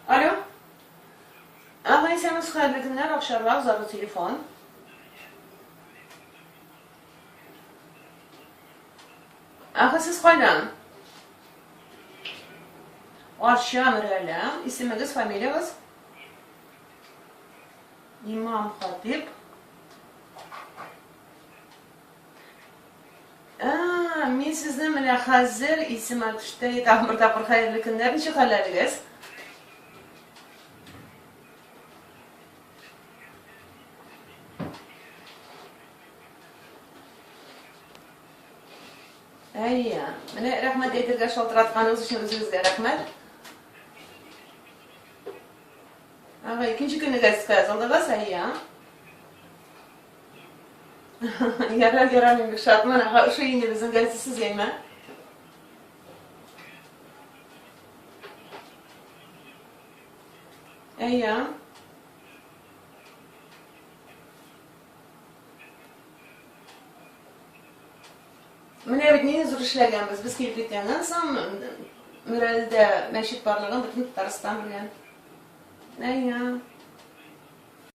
Алло. Ага, исәнмесез, хәерле көннәр, Акчарлак, зарлы телефон. Ага, сез кайдан? Арча, Мөрәле. Исемегез, фамилиягез? Имам Хатип. Ә, мин сезне менә хәзер исемә төште. Тагын бер тапкыр хәерле көннәр, ничек хәлләрегез? Әйе, менә рәхмәт әйтергә шалтыратканыгыз өчен үзегезгә рәхмәт. Ага, икенче көнне газетка язылдыгыз, әйе. Ярар, ярар, мин бик шатмын. Ага, ошый инде безнең газета сезгә, әйме? Әйе. Менә бит нинди зур эшләгәнбез. Без килеп киткәннән соң Мөрәлдә мәчет барлыгын бөтен Татарстан белгән. Әйе.